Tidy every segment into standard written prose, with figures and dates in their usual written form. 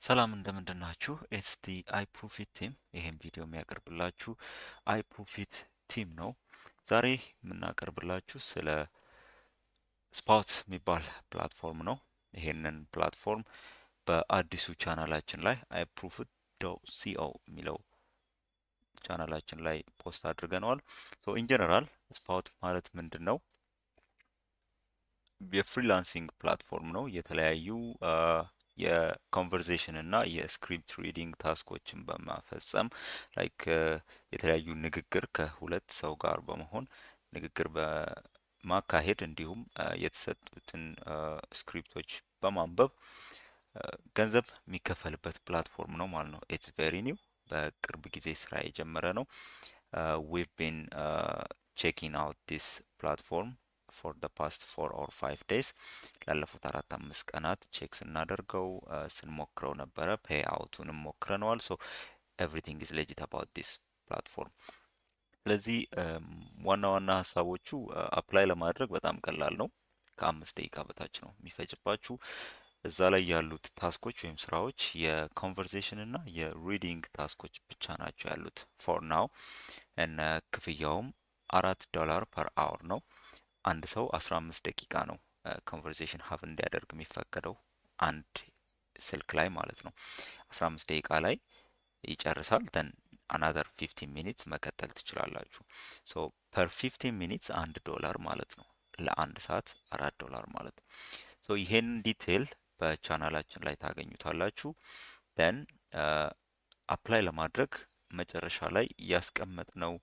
ሰላም እንደምንድናችሁ? It's the iProfit team። ይሄን ቪዲዮ የሚያቀርብላችሁ iProfit team ነው። ዛሬ የምናቀርብላችሁ ስለ Spout የሚባል platform ነው። ይሄንን platform በአዲሱ ቻናላችን ላይ iProfit.co የሚለው ቻናላችን ላይ post አድርገነዋል። So in general Spout ማለት ምንድን ነው? የ freelancing platform ነው። የተለያዩ የ conversation እና የ script reading task ኦችን በመፈጸም፣ like የተለያዩ ንግግር ከሁለት ሰው ጋር በመሆን ንግግር በማካሄድ፣ እንዲሁም የተሰጡትን script ኦች በማንበብ ገንዘብ የሚከፈልበት platform ነው ማለት ነው። It's very new፣ በቅርብ ጊዜ ስራ የጀመረ ነው። We've been checking out this platform for the past 4 or 5 days። ላለፉት 4-5 ቀናት check ስናደርገው፣ ስንሞክረው ነበረ። Payout ኡንም ሞክረነዋል። So everything is legit about this platform። ስለዚህ ዋና ዋና ሀሳቦቹ apply ለማድረግ በጣም ቀላል ነው። ከ5 ደቂቃ በታች ነው የሚፈጅባችሁ። እዛ ላይ ያሉት task ኦች ወይም ስራዎች የ conversation እና የ reading task ኦች ብቻ ናቸው ያሉት for now። እና ክፍያውም 4 ዶላር per hour ነው። አንድ ሰው 15 ደቂቃ ነው conversation have እንዲያደርግ የሚፈቀደው አንድ ስልክ ላይ ማለት ነው። 15 ደቂቃ ላይ ይጨርሳል። Then another 15 minutes መቀጠል ትችላላችሁ። So per 15 minutes 1 ዶላር ማለት ነው። ለአንድ ሰዓት 4 ዶላር ማለት ነው። So ይሄንን detail በቻናላችን ላይ ታገኙታላችሁ። Then apply ለማድረግ መጨረሻ ላይ ያስቀመጥነው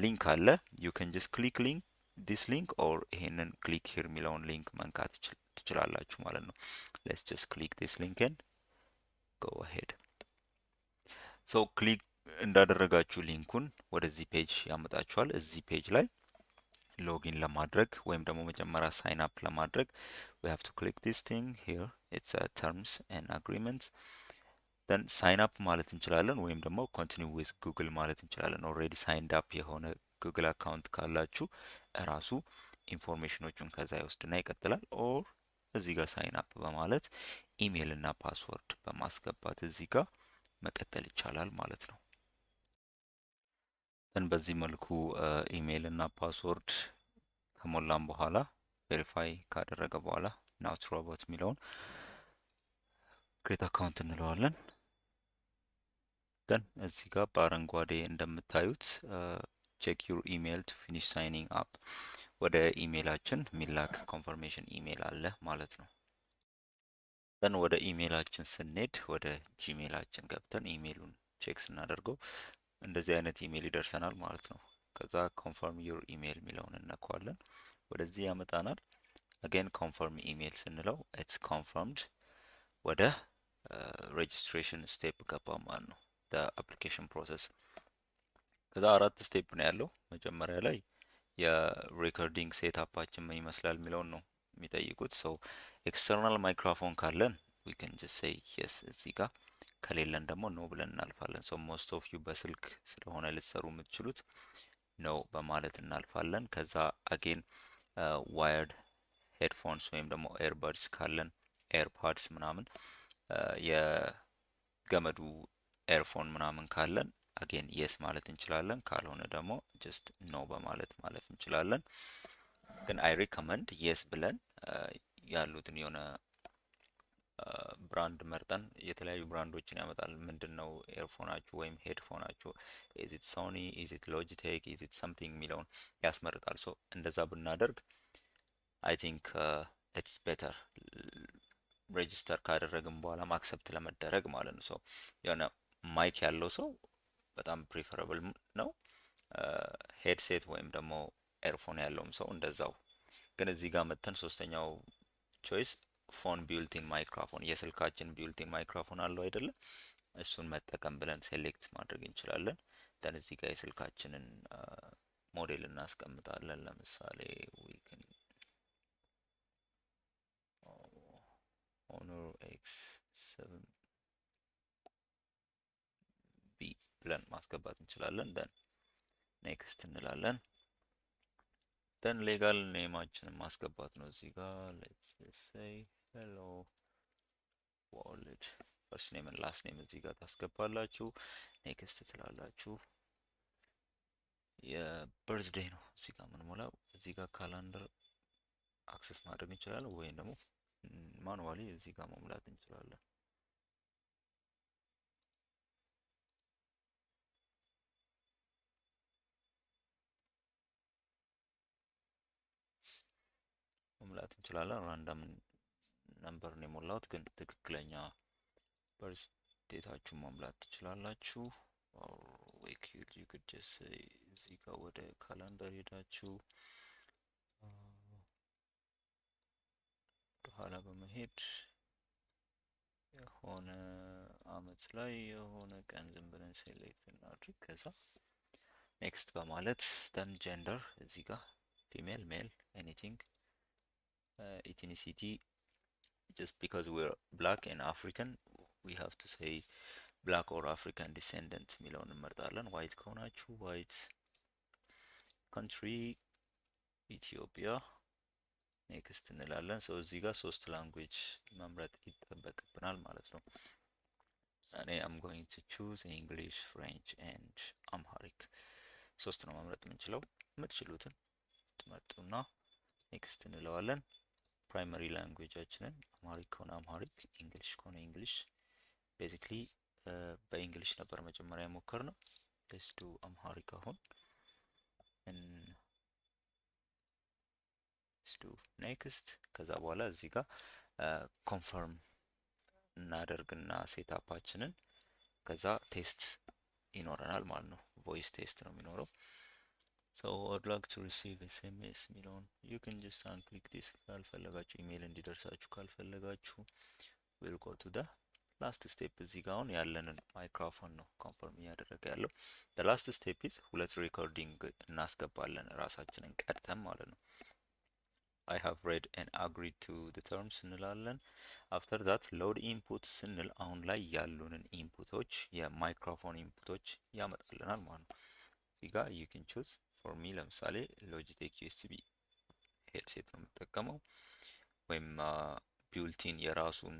link አለ። You can just click link this link or ይሄንን click here የሚለውን link መንካት ትችላላችሁ ማለት ነው። Let's just click this link and go ahead። So click እንዳደረጋችሁ link ኡን ወደዚህ page ያመጣችኋል። እዚህ page ላይ login ለማድረግ ወይም ደግሞ መጀመሪያ sign up ለማድረግ we have to click this thing here። It's a terms and agreements። Then sign up ማለት እንችላለን ወይም ደግሞ continue with Google ማለት እንችላለን። Already signed up የሆነ Google account ካላችሁ እራሱ information ኦቹን ከዛ ይወስድና ይቀጥላል። Or እዚህ ጋር sign up በማለት ኢሜይል እና password በማስገባት እዚህ ጋር መቀጠል ይቻላል ማለት ነው። Then በዚህ መልኩ ኢሜይል እና password ከሞላን በኋላ፣ verify ካደረገ በኋላ not robot የሚለውን create account እንለዋለን። Then እዚህ ጋር በአረንጓዴ እንደምታዩት "Check your email to finish signing up"፣ ወደ ኢሜይላችን የሚላክ confirmation email አለ ማለት ነው። Then ወደ ኢሜይላችን ስንሄድ፣ ወደ Gmail ኣችን ገብተን email ኡን check ስናደርገው እንደዚህ አይነት ኢሜይል ይደርሰናል ማለት ነው። ከዛ confirm your email የሚለውን እንነካዋለን። ወደዚህ ያመጣናል። Again confirm email ስንለው it's confirmed፣ ወደ registration step ገባ ማለት ነው። Application process። ከዛ አራት step ነው ያለው። መጀመሪያ ላይ የ recording setup ኣችን ምን ይመስላል የሚለውን ነው የሚጠይቁት። So external microphone ካለን we can just say yes እዚህ ጋር፣ ከሌለን ደግሞ no ብለን እናልፋለን። So most of you በስልክ ስለሆነ ልትሰሩ የምትችሉት no በማለት እናልፋለን። ከዛ again wired headphones ወይም ደግሞ earbuds ካለን፣ AirPods ምናምን፣ የገመዱ earphone ምናምን ካለን again yes ማለት እንችላለን። ካልሆነ ደግሞ just no በማለት ማለፍ እንችላለን። ግን I recommend yes ብለን ያሉትን የሆነ brand መርጠን፣ የተለያዩ brand ኦችን ያመጣል። ምንድን ነው earphone ኣችሁ ወይም headphone ኣችሁ፣ is it Sony፣ is it Logitech፣ is it something የሚለውን ያስመርጣል። So እንደዛ ብናደርግ I think it's better register ካደረግን በኋላ accept ለመደረግ ማለት ነው። So የሆነ mic ያለው ሰው በጣም preferable ነው። Headset ወይም ደግሞ earphone ያለውም ሰው እንደዛው። ግን እዚህ ጋር መተን ሶስተኛው choice phone built-in microphone፣ የስልካችን built-in microphone አለው አይደለ? እሱን መጠቀም ብለን select ማድረግ እንችላለን። Then እዚህ ጋር የስልካችንን ሞዴል እናስቀምጣለን። ለምሳሌ we can Honor X7B ብለን ማስገባት እንችላለን። Then next እንላለን። Then legal name ኣችንን ማስገባት ነው እዚህ ጋር። Let's say hello world። First name, last name እዚህ ጋር ታስገባላችሁ። Next ትላላችሁ። የ birthday ነው እዚህ ጋር የምንሞላው። እዚህ ጋር calendar access ማድረግ እንችላለን ወይም ደግሞ manually እዚህ ጋር መሙላት እንችላለን። መሙላት እንችላለን። Random number ነው የሞላሁት፣ ግን ትክክለኛ birth date ኣችሁን መሙላት ትችላላችሁ። You could just እዚህ ጋር ወደ calendar ሄዳችሁ ወደኋላ በመሄድ የሆነ አመት ላይ የሆነ ቀን ዝም ብለን select እናድርግ። ከዛ next በማለት then gender እዚህ ጋር female፣ male፣ anything፣ ethnicity፣ just because we're black and African, we have to say black or African descendant የሚለውን እንመርጣለን። White ከሆናችሁ white፣ country ኢትዮጵያ፣ next እንላለን። So እዚህ ጋር ሶስት language መምረጥ ይጠበቅብናል ማለት ነው። እኔ I'm going to choose English፣ French and Amharic። ሶስት ነው መምረጥ የምንችለው። የምትችሉትን ትመርጡና next እንለዋለን። Primary language ኣችንን Amharic ከሆነ Amharic፣ English ከሆነ English። Basically በ English ነበር መጀመሪያ የሞከርነው። Let's do Amharic አሁን፣ let's do next። ከዛ በኋላ እዚህ ጋር confirm እናደርግና setup ኣችንን ከዛ test ይኖረናል ማለት ነው። Voice test ነው የሚኖረው። So "I'd like to receive SMS" የሚለውን you can just unclick this ካልፈለጋችሁ፣ ኢሜይል እንዲደርሳችሁ ካልፈለጋችሁ። We'll go to the last step። እዚህ ጋር አሁን ያለንን ማይክሮፎን ነው confirm እያደረገ ያለው። The last step is ሁለት recording እናስገባለን ራሳችንን ቀድተን ማለት ነው። "I have read and agreed to the terms" እንላለን። After that load input ስንል አሁን ላይ ያሉንን input ኦች፣ የማይክሮፎን input ኦች ያመጣልናል ማለት ነው። እዚህ ጋር you can choose። For me ለምሳሌ Logitech USB headset ነው የምጠቀመው ወይም built-in የራሱን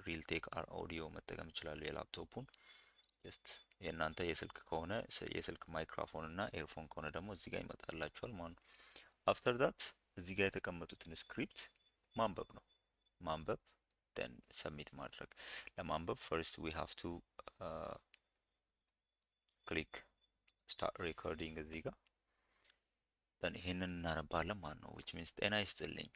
Realtek R Audio መጠቀም ይችላሉ የላፕቶፑን። Just የእናንተ የስልክ ከሆነ የስልክ ማይክሮፎን እና earphone ከሆነ ደግሞ እዚህ ጋር ይመጣላችኋል ማለት ነው። After that እዚህ ጋር የተቀመጡትን script ማንበብ ነው፣ ማንበብ then submit ማድረግ። ለማንበብ first we have to click start recording እዚህ ጋር፣ then ይሄንን እናነባለን ማለት ነው። Which means "ጤና ይስጥልኝ፣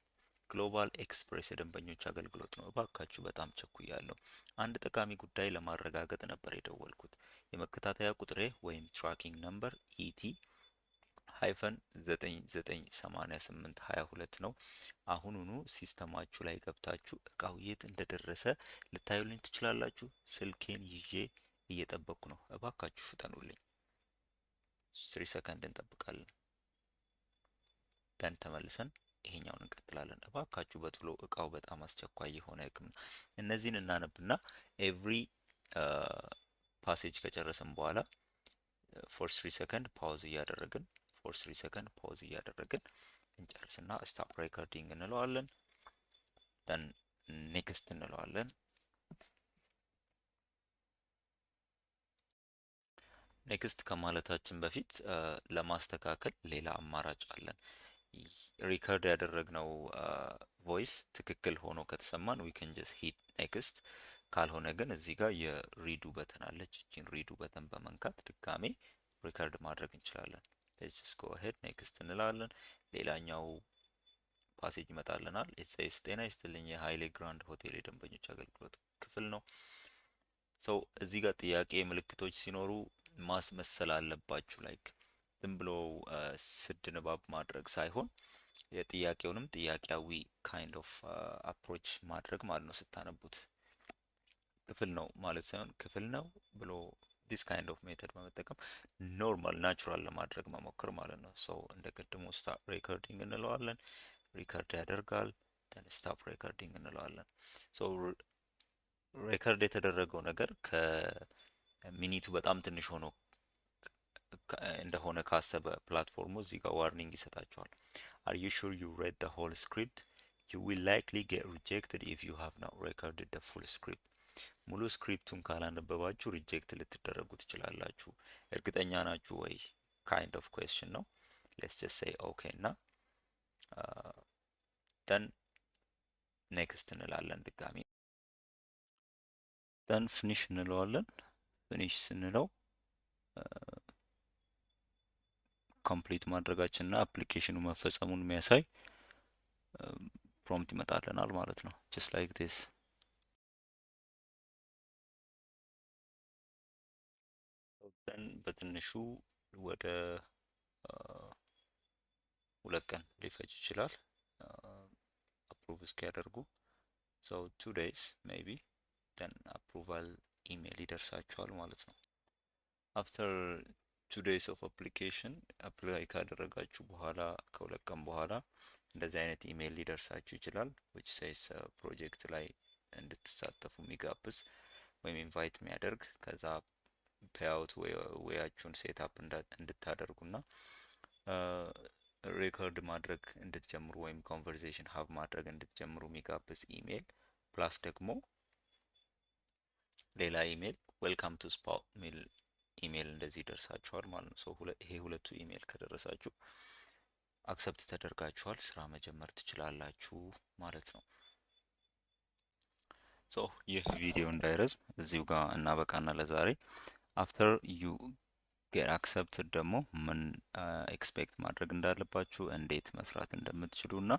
Global Express የደንበኞች አገልግሎት ነው። እባካችሁ በጣም ቸኩያለሁ። አንድ ጠቃሚ ጉዳይ ለማረጋገጥ ነበር የደወልኩት። የመከታተያ ቁጥሬ ወይም tracking number ET-998822 ነው። አሁኑኑ system ኣችሁ ላይ ገብታችሁ እቃው የት እንደደረሰ ልታዩልኝ ትችላላችሁ? ስልኬን ይዤ እየጠበቅኩ ነው። እባካችሁ ፍጠኑልኝ።" 3 ሰከንድ እንጠብቃለን። Then ተመልሰን ይሄኛውን እንቀጥላለን። "እባካችሁ በቶሎ፣ እቃው በጣም አስቸኳይ የሆነ ሕክምና።" እነዚህን እናነብና every passage ከጨረስን በኋላ for 3 second pause እያደረግን፣ for 3 second pause እያደረግን እንጨርስና stop recording እንለዋለን። Then next እንለዋለን። Next ከማለታችን በፊት ለማስተካከል ሌላ አማራጭ አለን። Record ያደረግነው voice ትክክል ሆኖ ከተሰማን we can just hit next። ካልሆነ ግን እዚህ ጋር የ redo button አለች። እቺን redo button በመንካት ድጋሜ record ማድረግ እንችላለን። Let's just go ahead፣ next እንላለን። ሌላኛው passage ይመጣልናል። It says "ጤና ይስጥልኝ፣ የሀይሌ ግራንድ ሆቴል የደንበኞች አገልግሎት ክፍል ነው።" So እዚህ ጋር ጥያቄ ምልክቶች ሲኖሩ ማስመሰል አለባችሁ። Like ዝም ብሎ ስድ ንባብ ማድረግ ሳይሆን የጥያቄውንም ጥያቄያዊ kind of approach ማድረግ ማለት ነው። ስታነቡት ክፍል ነው ማለት ሳይሆን ክፍል ነው ብሎ this kind of method በመጠቀም normal natural ለማድረግ መሞከር ማለት ነው። So እንደ ቅድሙ start recording እንለዋለን። Record ያደርጋል። Then stop recording እንለዋለን። So record የተደረገው ነገር ከ minute ኡ በጣም ትንሽ ሆኖ እንደሆነ ካሰበ platform ኡ እዚህ ጋር warning ይሰጣችኋል። "Are you sure you read the whole script? You will likely get rejected if you have not recorded the full script." ሙሉ script ኡን ካላነበባችሁ reject ልትደረጉ ትችላላችሁ። እርግጠኛ ናችሁ ወይ kind of question ነው። Let's just say okay እና then next እንላለን ድጋሚ፣ then finish እንለዋለን። Finish ስንለው complete ማድረጋችንና application ኑ መፈጸሙን የሚያሳይ prompt ይመጣልናል ማለት ነው። Just like this። Then በትንሹ ወደ 2 ቀን ሊፈጅ ይችላል approve እስኪያደርጉ፣ so 2 days maybe፣ then approval email ይደርሳችኋል ማለት ነው። After 2 days of application፣ apply ካደረጋችሁ በኋላ ከ2 ቀን በኋላ እንደዚህ አይነት ኢሜይል ሊደርሳችሁ ይችላል፣ which says ፕሮጀክት ላይ እንድትሳተፉ የሚጋብዝ ወይም invite የሚያደርግ፣ ከዛ payout way ኣችሁን set up እንድታደርጉና record ማድረግ እንድትጀምሩ ወይም conversation have ማድረግ እንድትጀምሩ የሚጋብዝ email፣ plus ደግሞ ሌላ email "Welcome to Spout" የሚል ኢሜይል እንደዚህ ይደርሳችኋል ማለት ነው። So ይሄ ሁለቱ ኢሜይል ከደረሳችሁ accept ተደርጋችኋል፣ ስራ መጀመር ትችላላችሁ ማለት ነው። So ይህ ቪዲዮ እንዳይረዝም እዚሁ ጋር እናበቃና ለዛሬ after you get accepted ደግሞ ምን expect ማድረግ እንዳለባችሁ፣ እንዴት መስራት እንደምትችሉ እና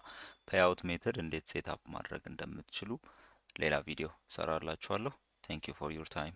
payout method እንዴት set up ማድረግ እንደምትችሉ ሌላ ቪዲዮ ሰራላችኋለሁ። Thank you for your time።